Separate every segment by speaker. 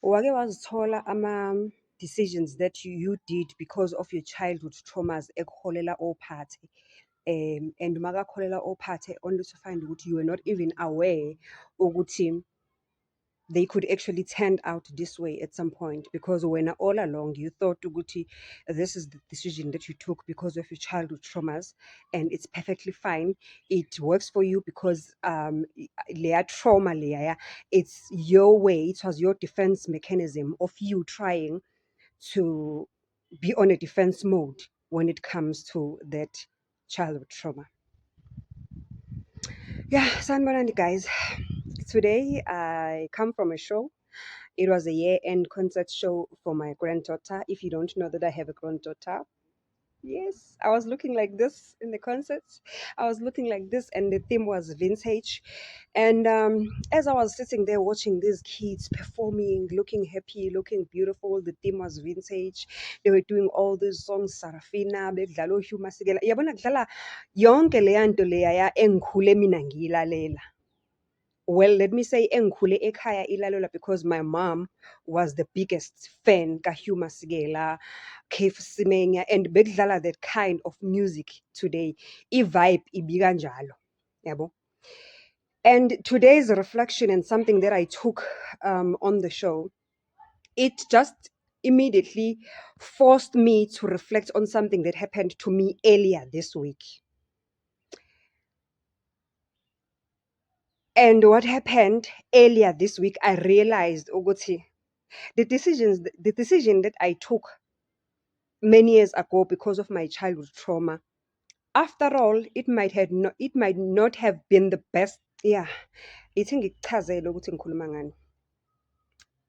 Speaker 1: Wake wazithola ama-decisions that you did because of your childhood traumas ekuholela ophathe? And makakholela ophathe, only to find ukuthi you were not even aware ukuthi they could actually turn out this way at some point, because when all along you thought ukuthi this is the decision that you took because of your childhood traumas and it's perfectly fine, it works for you because leya trauma leya, it's your way, it was your defense mechanism of you trying to be on a defense mode when it comes to that childhood trauma. Yeah, sanibonani guys. Today I come from a show. It was a year-end concert show for my granddaughter. If you don't know that I have a granddaughter, yes, I was looking like this in the concerts. I was looking like this, and the theme was vintage. And as I was sitting there watching these kids performing, looking happy, looking beautiful, the theme was vintage. They were doing all these songs, Sarafina, bekudlala oHugh Masekela. Yabona kudlala yonke leya nto leya engikhule mina ngiyilalela. Well, let me say engikhule ekhaya ilalelwa, because my mom was the biggest fan kaHugh Masekela, Caiphus Semenya, and bekudlala that kind of music today. I-vibe ibikanjalo, yabo. And today's reflection and something that I took on the show, it just immediately forced me to reflect on something that happened to me earlier this week. And what happened earlier this week, I realized ukuthi the decision that I took many years ago because of my childhood trauma, after all, it might not have been the best. Yeah, ithi ngikuchazele ukuthi ngikhuluma ngani.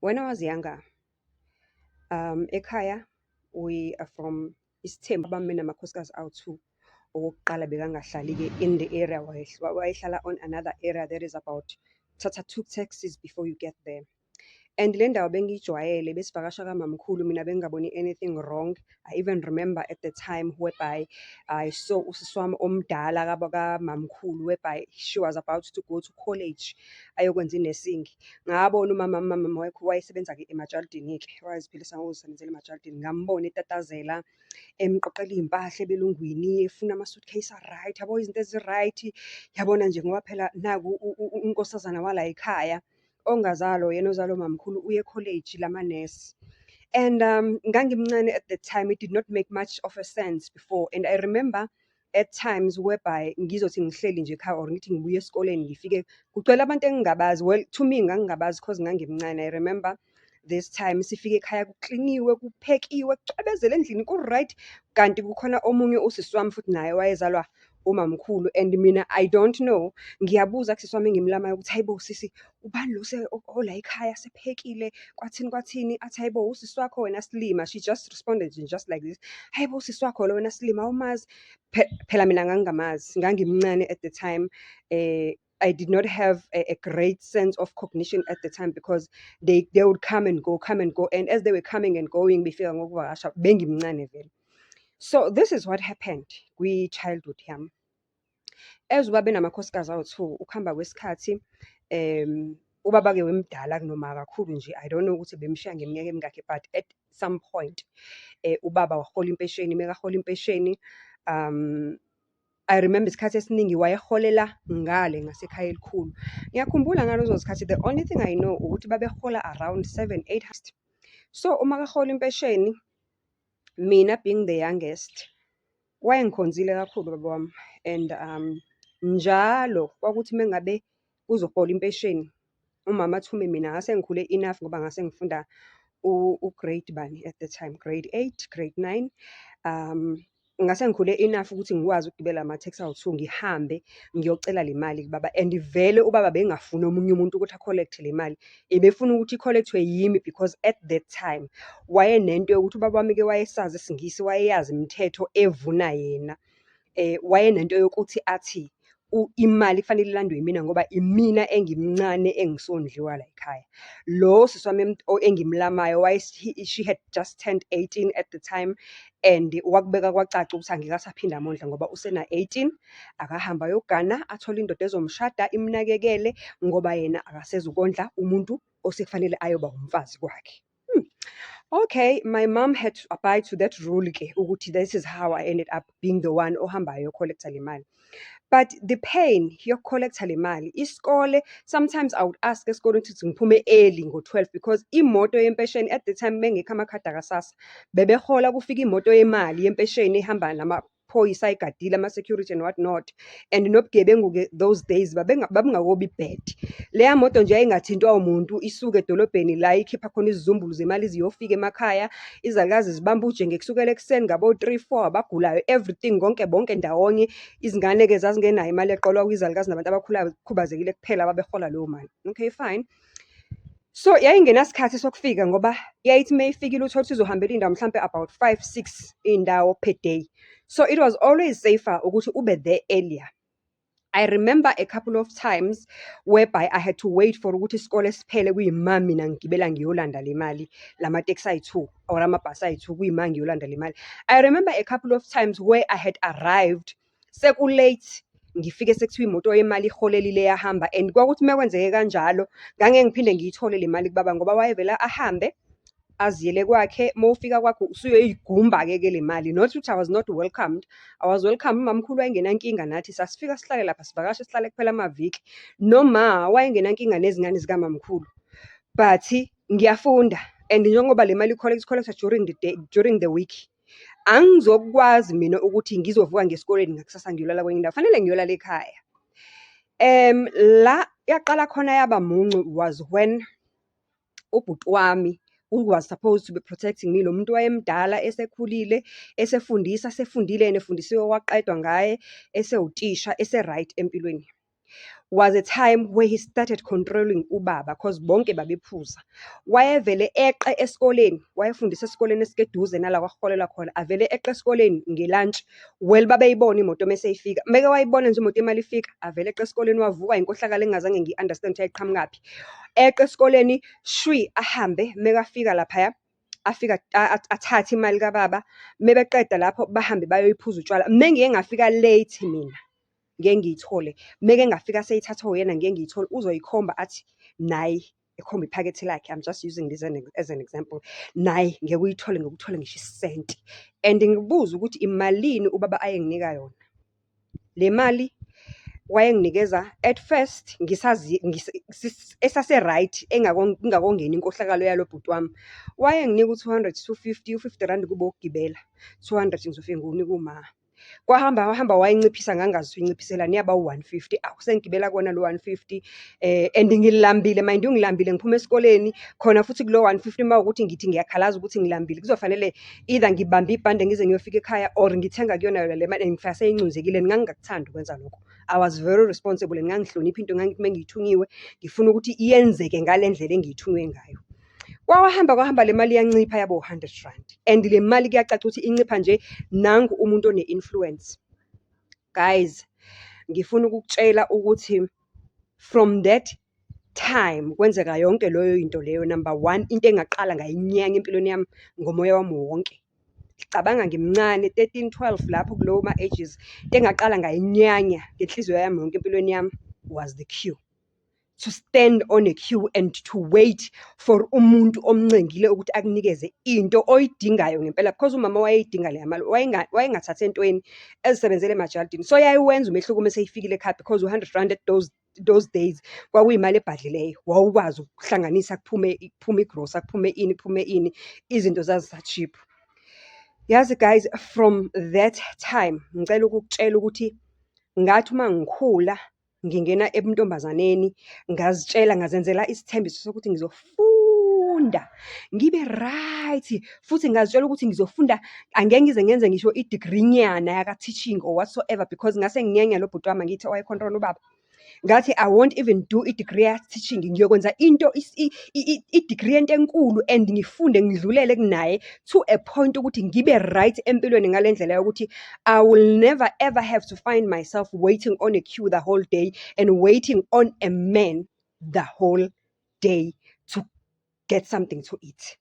Speaker 1: When I was younger, ekhaya, we are from isithembu, bami namakhosikazi awu-two. Okokuqala bekangahlali-ke in the area, wayehlala on another area that is about thatha two taxis before you get there. And le ndawo bengiyijwayele, besivakasha kamamkhulu, mina bengingaboni anything wrong. I even remember at the time whereby I saw usisi wami omdala kamamkhulu, whereby she was about to go to college ayokwenza i-nursing. Ngabona umama, umama wayesebenza-ke emajalidini-ke, wayeziphilisa ngokuzisebenzela emajalidini. Ngambona etatazela, emqoqela iy'mpahla ebelungwini, efuna ama-suitcase a-right, yabo, izinto ezi-right. Yabona nje, ngoba phela naku unkosazana wala ekhaya, ongazalwa uyena ozalwa umamkhulu, uye ekholeji lamanesi. And ngangimncane at the time, it did not make much of a sense before. And I remember at times whereby ngizothi ngihleli nje ekhaya or ngithi ngibuya esikoleni, ngifike kugcwele abantu engingabazi. Well, to me ngangingabazi 'cause ngangimncane. I remember this time sifike ekhaya kukliniwe, kuphekiwe, kucwebezela endlini, ku-right. Kanti kukhona omunye usisi wami futhi naye wayezalwa umamkhulu and mina I don't know. Ngiyabuza kusisi wami engimlamayo ukuthi, "Hayi bo sisi, ubani lo ola ekhaya sephekile, kwathini kwathini?" Athi, "Hayi bo, usisi wakho wena silima." She just responded just like this. "Hayi bo, usisi wakho lo wena silima, awumazi?" Phela mina ngangingamazi, ngangimncane at the time. I did not have a great sense of cognition at the time because they would come and go, come and go. And as they were coming and going, befika ngokuvakasha, bengimncane vele. So this is what happened kwi-childhood yami. As ubaba enamakhosikazi awu-two, ukuhamba kwesikhathi, ubaba-ke wemdala kunoma kakhulu nje. I don't know ukuthi bemshiya ngeminyaka emingakhi, but at some point, ubaba wahola impesheni. Mekahola impesheni, I remember isikhathi esiningi wayeholela ngale ngasekhaya elikhulu. Ngiyakhumbula ngalezo zikhathi, the only thing I know ukuthi babehola around seven, eight. So uma kahola impesheni, mina being the youngest, wayengikhonzile kakhulu ubaba wami. And njalo kwakuthi uma ngabe kuzohola impesheni, umama athume mina, ngase ngikhule enough ngoba ngase ngifunda u-grade bani at the time, grade 8, grade 9. Ngase ngikhule enough ukuthi ngikwazi ukugibela ama-taxi awu-two, ngihambe ngiyocela le mali kubaba. And vele ubaba bengafuni omunye umuntu ukuthi a-collect-e le mali. Ebefuna ukuthi i-collect-we yimi because at that time wayenento yokuthi ubaba wami-ke wayesazi isiNgisi, wayeyazi imithetho evuna yena. Wayenento yokuthi athi, Imali kufanele ilandwe yimina ngoba imina engimncane engisondliwa layikhaya. Lo sisi wami engimlamayo she had just turned 18 at the time, and wakubeka kwacaca ukuthi angeke asaphinde amondle ngoba usena-18. Akahambe ayogana, athole indoda ezomshada imunakekele, ngoba yena akasezukondla umuntu osekufanele ayoba umfazi kwakhe. Okay, my mom had to abide to that rule-ke, ukuthi this is how I ended up being the one ohambayo eyo-collect-a le mali. But the pain yoku-collect-a le mali, isikole, sometimes I would ask esikoleni ukuthi ngiphume early ngo-12 because imoto yempesheni at the time mengekho amakhadi aka-SASSA, bebehola kufika imoto yemali yempesheni ehamba namaphoyisa ayigadile, ama-security and what not. And nobugebengu-ke those days babungakobi bad. Leya moto nje yayingathintwa umuntu, isuke edolobheni la ikhipha khona izizumbulu zemali ziyofika emakhaya. Izalukazi zibambe ujenge kusukela ekuseni ngabo-three, four, abagulayo, everything konke bonke ndawonye. Izingane-ke zazingenayo imali eqolwa kwizalukazi nabantu abakhubazekile kuphela ababehola leyo mali. Okay, fine. So, yayingenasikhathi sokufika ngoba yayithi uma ifikile uthole ukuthi izohambela iy'ndawo mhlampe about five, six iy'ndawo per day. So, it was always safer ukuthi ube there earlier. I remember a couple of times whereby I had to wait for ukuthi isikole siphele kuyima mina ngigibela ngiyolanda le mali, lamatekisi ayi-two or amabhasi ayi-two, kuyima ngiyolanda le mali. I remember a couple of times where I had arrived seku-late, ngifike sekuthiwa imoto yemali iholelile yahamba and kwakuthi uma kwenzeke kanjalo, ngangeke ngiphinde ngiyithole le mali kubaba ngoba wayevele ahambe, aziyele kwakhe. Uma ufika kwakhe usuyoyigumba-ke ke le mali. Not ukuthi I was not welcomed, I was welcome. Umamkhulu wayengenankinga nathi, sasifika sihlale lapha sivakashe sihlale kuphela amaviki. Noma wayengenankinga nezingane zikamamkhulu. But ngiyafunda and njengoba le mali i-collect-wa during the day, during the week. Angizokwazi mina ukuthi ngizovuka ngiye esikoleni ngakusasa ngiyolala kwenye indawo, fanele ngiyolala ekhaya. La yaqala khona yaba muncu was when ubhuti wami, who was supposed to be protecting me, lo muntu wayemdala esekhulile, esefundisa, esefundile yena efundisiwe waqedwa ngaye, esewutisha, ese-right empilweni. Was a time where he started controlling ubaba, cause bonke babephuza. Wayevele eqe esikoleni, wayefundisa esikoleni esikeduze nala kwakuholelwa khona, avele eqe esikoleni nge-lunch. Well, babeyibona imoto mese ifika. Meke wayibona nje imoto imali ifika, avele eqe esikoleni, wavuka inkohlakalo engingazange ngiyi-understand ukuthi yayiqhamukaphi. Eqe esikoleni, shwi, ahambe, mekafika laphaya, afike athathe imali kababa. Mebeqeda lapho bahambe bayoyiphuza utshwala. Mengike ngafika late mina, ngeke ngiyithole. Meke ngafika seyithathwe uyena ngeke ngiyithole, uzoyikhomba athi, nayi, ekhomba iphakethe lakhe. I'm just using this as an example. Nayi, ngeke uyithole, ngeke uthole ngisho isenti. And ngibuze ukuthi imalini ubaba ayenginika yona. Le mali wayenginikeza at first ngisazi esase-right, ingakongeni inkohlakalo yalo bhuti wami. Wayenginika u-200, 250, u-R50 kube owokugibela, 200 ngizofike ngiwunike uma. Kwahamba kwahamba wayinciphisa, ngangazi ukuthi uyinciphiselani, yaba u-150. Awu, sengigibela kuwona lo 150 and ngilambile, mind you, ngilambile ngiphuma esikoleni. Khona futhi kulo 150 uma kuwukuthi ngithi ngiyakhalaza ukuthi ngilambile, kuzofanele either ngibambe ibhande ngize ngiyofika ekhaya or ngithenga kuyona yona le mali and ngifika seyincunzekile. Ngangingakuthandi ukwenza lokho. I was very responsible and ngangihlonipha into, ngangithi uma ngiyithunyiwe, ngifuna ukuthi iyenzeke ngale ndlela engiyithunywe ngayo. Kwahamba kwahamba le mali iyancipha yaba u-R100 and le mali kuyacaca ukuthi incipha nje, nangu umuntu one-influence. Guys, ngifuna ukukutshela ukuthi from that time kwenzeka yonke leyo into leyo, number one, into engaqala ngayinyanya empilweni yami ngomoya wami wonke. Cabanga ngimncane, 13, 12 lapho kulowo ma-ages. Into engaqala ngayinyanya ngenhliziyo yami yonke empilweni yami was the queue. To stand on a queue and to wait for umuntu omncengile ukuthi akunikeze into oyidingayo ngempela, because umama wayeyidinga leya mali, wayengathathi entweni, ezisebenzela emajalidini. So, yayiwenza umehluko uma seyifikile ekhaya because u-R100 at those days kwakuyimali ebhadlileyo. Wawukwazi ukuhlanganisa kuphume, kuphume igrosa, kuphume ini, kuphume ini, izinto zazisa-cheap. Yazi guys, from that time, ngicela ukukutshela ukuthi ngathi uma ngikhula, ngingena ebuntombazaneni, ngazitshela, ngazenzela isithembiso sokuthi ngizofunda, ngibe right, futhi ngazitshela ukuthi ngizofunda, angeke ngize ngenze ngisho i-degree nyana yaka-teaching or whatsoever because ngase nginyanya lo bhuti wami, angithi owaye-control-a ubaba. Ngathi, I won't even do i-degree ya-teaching, ngiyokwenza into i-degree yento enkulu and ngifunde ngidlulele kunaye, to a point ukuthi ngibe right empilweni ngale ndlela yokuthi I will never ever have to find myself waiting on a queue the whole day and waiting on a man the whole day to get something to eat.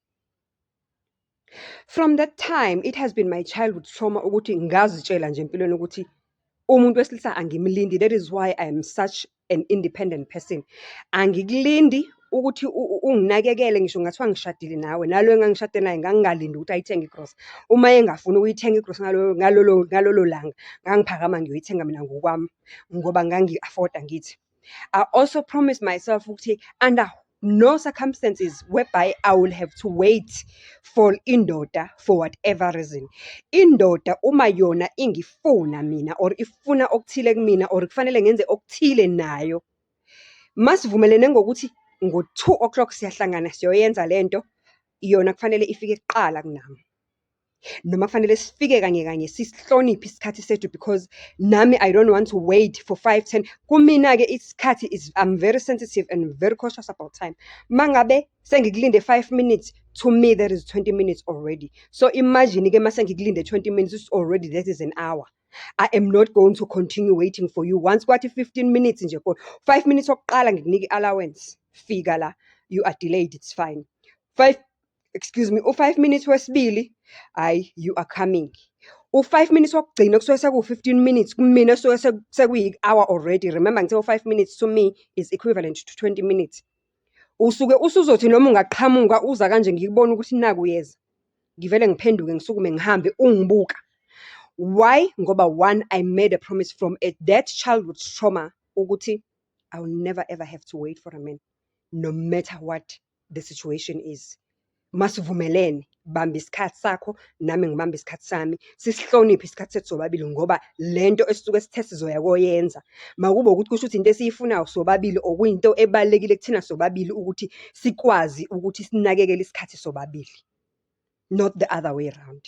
Speaker 1: From that time, it has been my childhood trauma ukuthi ngazitshela nje empilweni ukuthi umuntu wesilisa angimlindi. That is why I am such an independent person. Angikulindi ukuthi unginakekele ngisho kungathiwa ngishadile nawe. Nalo engangishade naye ngangingalindi ukuthi ayithenge igrosa. Uma engafuni ukuyithenga igrosa ngalolo langa, ngangiphakama ngiyoyithenga mina ngokwami, ngoba ngangi-afford-a angithi. I also promised myself ukuthi under no circumstances whereby I will have to wait for indoda for whatever reason. Indoda uma yona ingifuna mina or ifuna okuthile kumina or kufanele ngenze okuthile nayo, masivumelene ngokuthi ngo-2 o'clock siyahlangana siyoyenza lento, yona kufanele ifike kuqala kunami. Noma kufanele sifike kanye kanye sisihloniphe isikhathi sethu because nami I don't want to wait for five, ten. Kumina-ke isikhathi is, I'm very sensitive and very cautious about time. Uma ngabe sengikulinde 5 minutes, to me that is 20 minutes already. So imagine-ke uma sengikulinde 20 minutes, it's already, that is an hour. I am not going to continue waiting for you. Once kwathi 15 minutes nje, 5 minutes wokuqala ngikunika i-allowance, fika la, you are delayed, it's fine. Five, excuse me, u-5 minutes wesibili, hhayi, you are coming. U-5 minutes wokugcina kusuke sekuwu-15 minutes, kumina kusuke sekuyi-hour already. Remember ngithe u-5 minutes to me is equivalent to 20 minutes. Usuke usuzothi noma ungaqhamuka uza kanje ngikubone ukuthi naku uyeza, ngivele ngiphenduke ngisukume ngihambe ungibuka. Why? Ngoba one, I made a promise from that childhood trauma ukuthi I will never ever have to wait for a man, no matter what the situation is. Masivumelene, bamba isikhathi sakho, nami ngibambe isikhathi sami, sisihloniphe isikhathi sethu sobabili ngoba lento esisuke sithe sizoya koyenza, makube ukuthi kusho ukuthi into esiyifunayo sobabili or kuyinto ebalulekile kuthina sobabili ukuthi sikwazi ukuthi sinakekele isikhathi sobabili, not the other way round.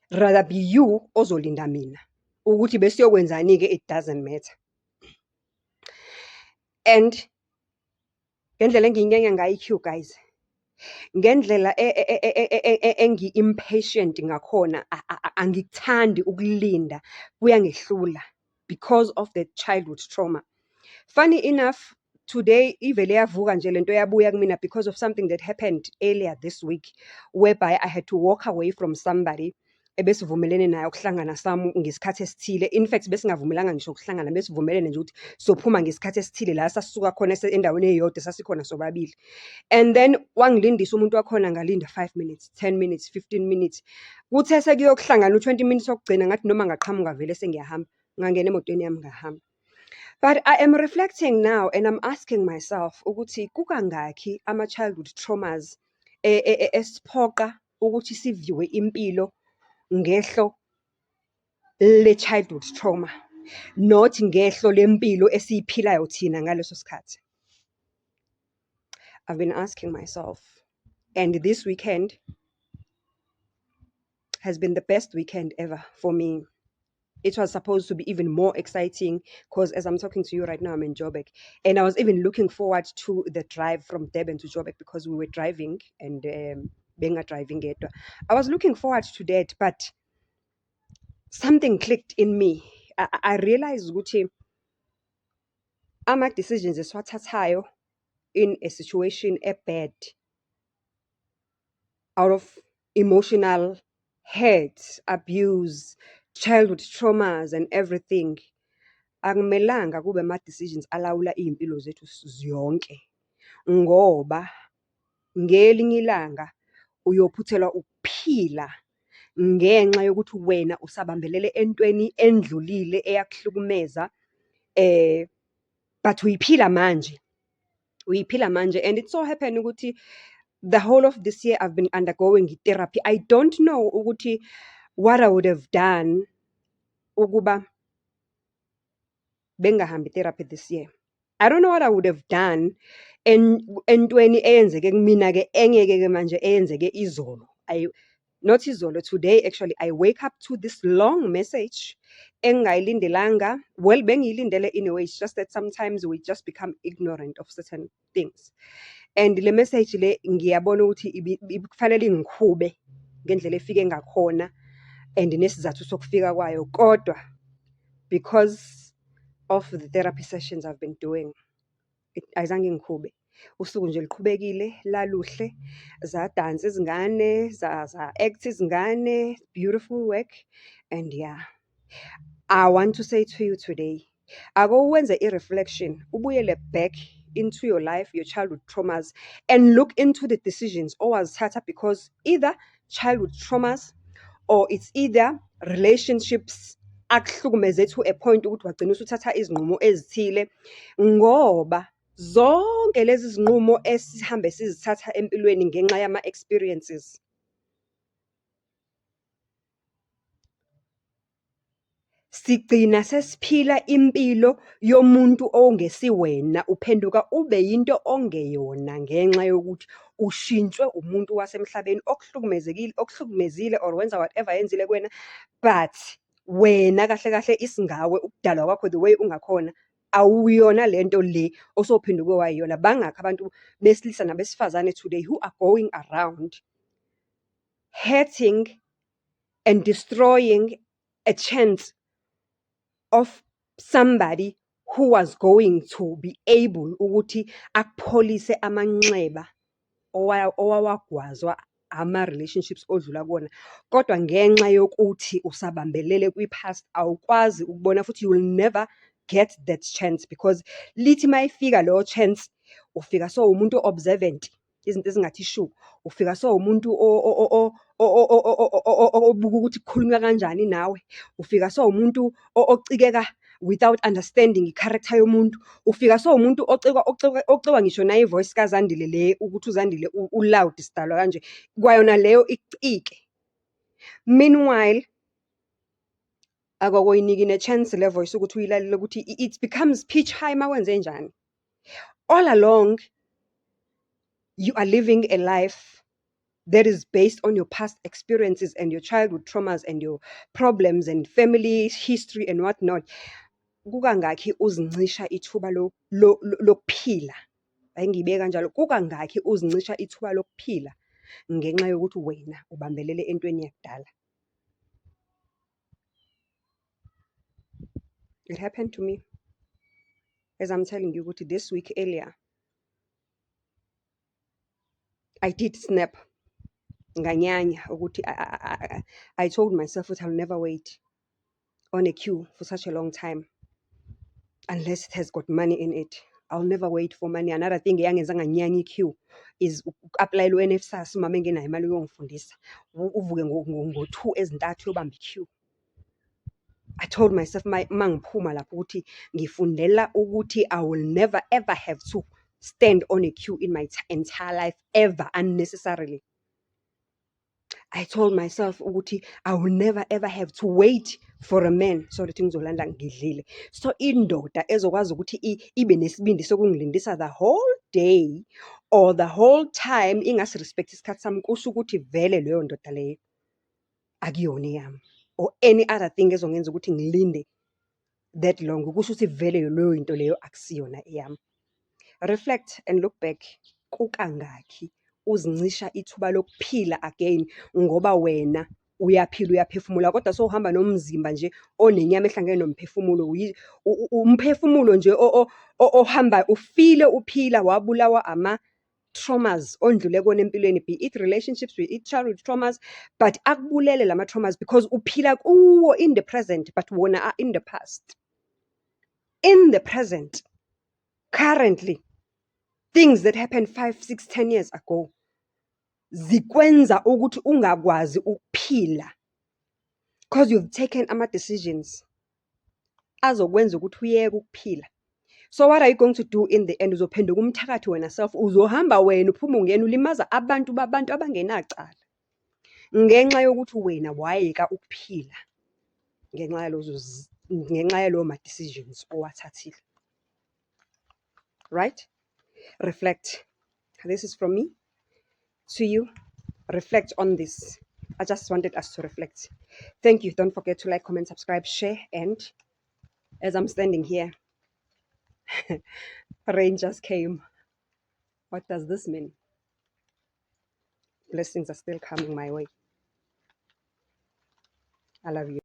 Speaker 1: Rather be you ozolinda mina, ukuthi besiyokwenzani-ke it doesn't matter. And ngendlela engiyinyanya ngayo i-queue guys, ngendlela engi-impatient ngakhona, angikuthandi ukulinda, kuyangehlula because of the childhood trauma. Funny enough, today ivele yavuka nje lento yabuya kumina because of something that happened earlier this week, whereby I had to walk away from somebody ebesivumelene naye ukuhlangana ngesikhathi esithile. In fact, besingavumelanga ngisho ukuhlangana, besivumelene nje ukuthi sophuma ngesikhathi esithile la esasisuka khona endaweni eyodwa esasikhona sobabili. And then wangilindisa umuntu wakhona, ngalinda 5 minutes, 10 minutes, 15 minutes. Kuthe sekuyokuhlangana u-20 minutes wokugcina, ngathi noma ngaqhamuka vele sengiyahamba. Ngangena emotweni yami ngahamba. But I am reflecting now and I'm asking myself ukuthi kukangakhi ama-childhood traumas esiphoqa ukuthi si-view-e impilo ngehlo le-childhood trauma, not ngehlo lempilo esiyiphilayo thina ngaleso sikhathi. I've been asking myself, and this weekend has been the best weekend ever for me. It was supposed to be even more exciting because as I'm talking to you right now, I'm in Joburg. And I was even looking forward to the drive from Durban to Joburg because we were driving and benga-driving ngedwa. I was looking forward to that, but something clicked in me. I realized ukuthi ama-decisions esiwathathayo in a situation e-bad, out of emotional hurt, abuse, childhood traumas and everything, akumelanga kube ama-decisions alawula iy'mpilo zethu zonke. Ngoba ngelinye ilanga uyophuthelwa ukuphila ngenxa yokuthi wena usabambelele entweni endlulile eyakuhlukumeza, but uyiphila manje, uyiphila manje. And it so happen ukuthi the whole of this year I've been undergoing i-therapy. I don't know ukuthi what I would have done ukuba bengingahambi i-therapy this year. I don't know what I would have done entweni eyenzeke kumina-ke engeke-ke manje eyenzeke izolo. Not izolo, today actually, I wake up to this long message engingayilindelanga. Well, bengiyilindele in a way, it's just that sometimes we just become ignorant of certain things. And le message le ngiyabona ukuthi ibikufanele ingikhube ngendlela efike ngakhona and nesizathu sokufika kwayo, kodwa because of the therapy sessions I've been doing, ayizange ingikhube. Usuku nje luqhubekile laluhle, zadansa izingane, za-act-a izingane, beautiful work, and yeah. I want to say to you today, ake uwenze i-reflection, ubuyele back into your life, your childhood traumas, and look into the decisions owazithatha because either childhood traumas, or it's either relationships akuhlukumeze to a point ukuthi wagcina usuthatha izinqumo ezithile. Ngoba zonke lezi zinqumo esihambe sizithatha empilweni ngenxa yama-experiences. Sigcina sesiphila impilo yomuntu ongesiwena, uphenduka ube yinto ongeyona ngenxa yokuthi ushintshwe umuntu wasemhlabeni okuhlukumezekile, okuhlukumezile or wenza whatever ayenzile kuwena. But wena kahle kahle isingawe, ukudalwa kwakho, the way ungakhona, awuyona lento le osophenduke wayiyona. Bangakhi abantu besilisa nabesifazane today who are going around hurting and destroying a chance of somebody who was going to be able ukuthi akupholise amanxeba owawagwazwa ama-relationships odlula kuwona. Kodwa ngenxa yokuthi usabambelele kwi-past, awukwazi ukubona futhi you will never get that chance because lithi uma ifika leyo chance, ufika sowumuntu o-observant, izinto ezingathi shu. Ufika sowumuntu obuka ukuthi kukhulunywa kanjani nawe. Ufika sowumuntu ocikeka without understanding i-character yomuntu. Ufika sowumuntu ocikwa, ocikwa, ocikwa ngisho nayi-voice kaZandile le, ukuthi uZandile u-loud sidalwa kanje. Kwayona leyo ikucike. Meanwhile, akokoyiniki ne-chance le voice ukuthi uyilalele ukuthi it becomes pitch high uma kwenzenjani. All along, you are living a life that is based on your past experiences and your childhood traumas and your problems and family history and what not. Kukangakhi uzincisha ithuba lokuphila? Ake ngiyibeke kanjalo, kukangakhi uzincisha ithuba lokuphila ngenxa yokuthi wena ubambelele entweni yakudala? It happened to me. As I'm telling you ukuthi this week earlier, I did snap. Nganyanya ukuthi I told myself ukuthi I'll never wait on a queue for such a long time unless it has got money in it. I'll never wait for money. Another thing eyangenza nganyanya i-queue is uku-apply-ela u-NSFAS umama engenayo imali yokuyongifundisa. Uvuke ngo-2 ezintathu uyobamba i-queue. I told myself uma ngiphuma lapho ukuthi ngifundela ukuthi I will never ever have to stand on a queue in my entire life ever unnecessarily. I told myself ukuthi I will never ever have to wait for a man so that ngizolanda ngidlile. So indoda ezokwazi ukuthi ibe nesibindi sokungilindisa the whole day or the whole time ingasi-respect isikhathi sami, kusho ukuthi vele leyo ndoda leyo akuyona eyami. Or any other thing ezongenza ukuthi ngilinde that long, kusho ukuthi vele leyo nto leyo akusiyona eyami. Reflect and look back, kukangakhi uzincisha ithuba lokuphila again ngoba wena uyaphila uyaphefumula kodwa sowuhamba nomzimba nje onenyama ehlangene nomphefumulo. Umphefumulo nje ohamba ufile uphila wabulawa ama-traumas ondlule kuwona empilweni, be it relationships, be it childhood traumas, but akubulele lama-traumas because uphila kuwo in the present, but wona are in the past. In the present, currently, things that happened 5, 6, 10 years ago, zikwenza ukuthi ungakwazi ukuphila because you've taken ama-decisions azokwenza ukuthi uyeke ukuphila. So what are you going to do in the end? Uzophenduka umthakathi wena self, uzohamba wena uphume ungena ulimaza abantu babantu abangenacala. Ngenxa yokuthi wena wayeka ukuphila ngenxa yalozo ngenxa yalowo ma-decisions owathathile. Right? Reflect. This is from me to you. Reflect on this. I just wanted us to reflect. Thank you. Don't forget to like, comment, subscribe, share. And as I'm standing here, rain just came. What does this mean? Blessings are still coming my way. I love you.